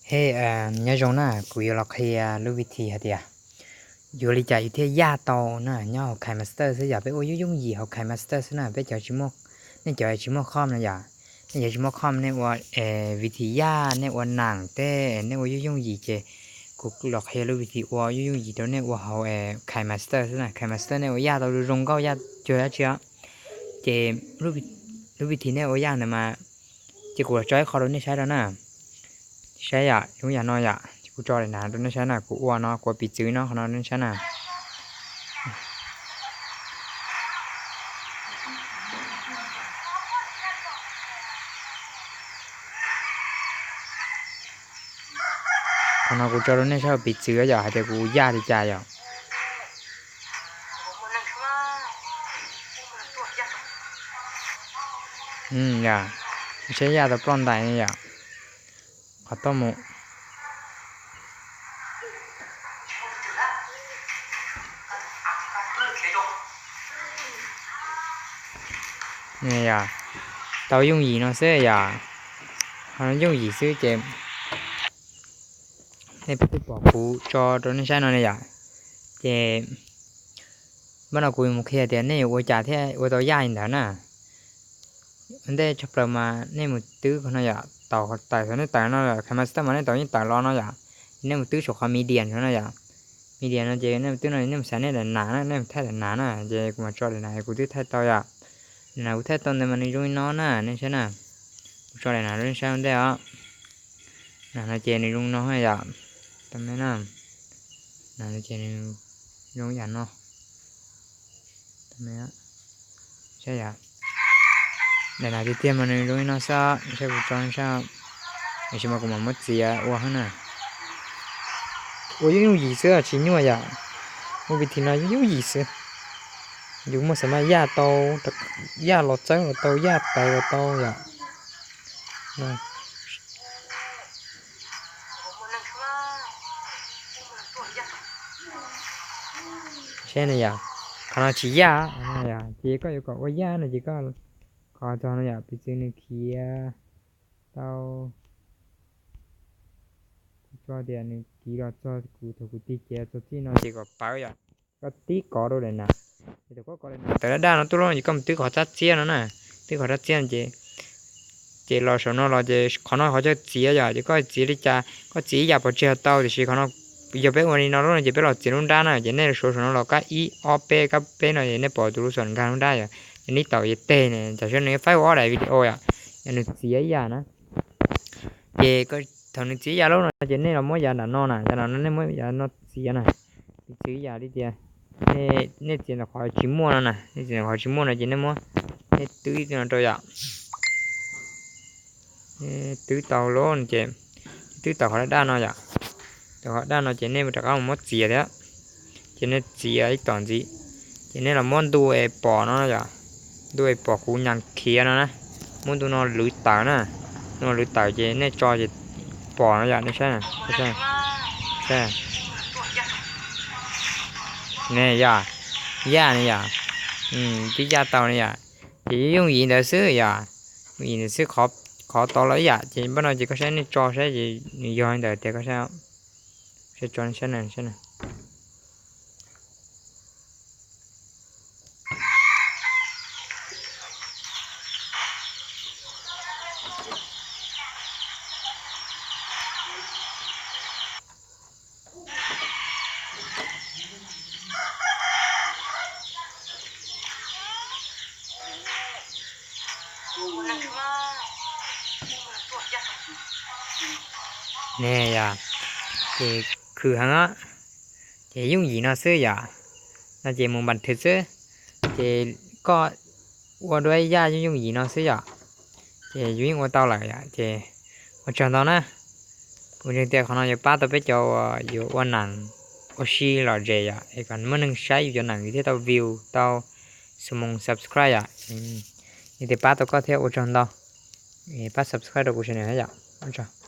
Hej, nyob zoo na, kuv yuav los qhia lub vim thi hais tias yuav li cas yus thiaj yaj tau na nyob hauv KineMaster xwb yom. Peb ua yooj yooj yim hauv KineMaster xwb na, peb cov tsis muaj, nej cov tsis muaj com no yom. Nej cov tsis muaj com nej ua vim thi yaj, nej ua nam tej, nej ua yooj yooj yim ces kuv los qhia lub vim thi ua yooj yooj yim rau nej ua hauv KineMaster xwb na. KineMaster nej ua yaj tau zoo nkauj yaj cuag dab tsi os. Ces lub vim thi nej ua yaj ntawd mas, ces kuv los tso ib qho rau nej saib rau na. Saib yom, zoo yam no yom, ces kuv tso daim nav rau nej saib na, kuv ua no kuv ua piv txwv no qhov no rau nej saib na. Qhov no kuv tso rau nej saib ua piv txwv yom, hais tias kuv yaj li cas yom. Yog, saib yaj tau ploj ntais yom, qhov toj mus. Yog, tau yooj yim no xwb yom, qhov no yooj yim xwb ces nej pom kuv tso rau nej saib no ne yom. Ces npaj no kuv mus qhia tias nej yuav ua cas thiaj ua tau yaj li ntawd na. Ua ntej tshaj plaws mas nej mus twb qhov no yom, tau tawm xov nej tawm no KineMaster mas nej tau yeej tawm los no yom. Nej mus twb saum qhov media no yom. Media no ces nej mus twb no nej mus xaiv nej daim nav na, nej mus thaij daim nav na, ces kuv mam tso daim nav kuv twb thaij tau yom. Daim nav kuv thaij tau ntawd mas nws zoo li no na, nej saib na. Kuv tso daim nav rau nej saib ua ntej os. Nav no ces nws zoo no yom. Tau me na. Nav no ces nws zoo yam no. Saib yom. Daim nav tiag tiag mas nws zoo li no xwb, saib kuv tso saib. Tiam sis mas kuv mam muab txiav ua hab na. Ua yooj yooj yim xwb tsis nyuaj yom. Ua vim thi no yooj yooj yim xwb. Yus muaj xav mas yaj tau, yaj los txawb los tau, yaj pais los tau yom. Saib no yom, qhov no tsis yaj, ces koj yuav kom ua yaj no ces koj kov txog no yom, piv txwv nws khiav tau, kuv tso tias nws khiav los txog kuv thaum kuv tig kiag txog txij no ces kom pawv yom. Koj tib kov rau daim nav, ces thaum koj kov daim nav tawv daj daj no tuaj lawm ces koj mus twb qhov rab txiab no na, twb qhov rab txiab no ces, ces los saum no los ces qhov no qhov chaw txiav yom, ces koj txiav li cas koj txiav ib yam pov tseg tau, tiam sis qhov no yog peb ua li no lawm no ces peb los txiav lub nrab na, ces nej los suav saum no los kab ib ob peb kab peb no es nej pom tus lub xom nkag lub nrab yom, ces nws taum yav teg ne, tam sim no nws faib ua ob daim video yom, yog nws txiav ib yam na. Ces thaum nws txiav ib yam lawm no ces nej los muab yav nram no na, yav nram no nej muab yav no txiav na, piv txwv ib yam li tias nej txiav ntawm qhov tsis muaj no na, nej txiav ntawm qhov tsis muaj no ces nej muab, nej twb no rau yom. Twb tau lawm ces twb tau qhov daj daj no yom, tau qhov daj no ces nej rov qab mus muab txiav thiab, ces nej txiav ib tom ntxiv, ces nej los muab ntu es pom no yom, ntu es pom kuv nyas khiav no na, muab ntu no lwv tawm na, ntu no lwv tawm ces nej tso ces pom no yom, nej saib, saib, ne yom, yaj ne yom, twb yaj tau ne yom, ces yooj yim ntawd xwb yom, yooj yim ntawd xwb, qhov tod los ib yam, ces npaj no ces koj saib nej tso saib ces nws yog li ntawd tias koj saib, saib tso saib na, saib na. Ne yom, ces khwv heev, ces yooj yim no xwb yom, no ces mus npas thwv xwb, ces koj ua dua ib yaj yooj yooj yim no xwb yom, ces yus yeej ua tau lawm yom, ces ua tsaug ntau na. Kuv ntseeg tias qhov no yuav pab tau peb cov uas yuav ua nam ua si lom zem yom, es kom muaj neeg saib yus cov nam yus thiaj tau view tau xuv moos subscribe yom. Yog tias pab tau koj thiab ua tsaug ntau, pab subscribe rau kuv channel yom, ua tsaug.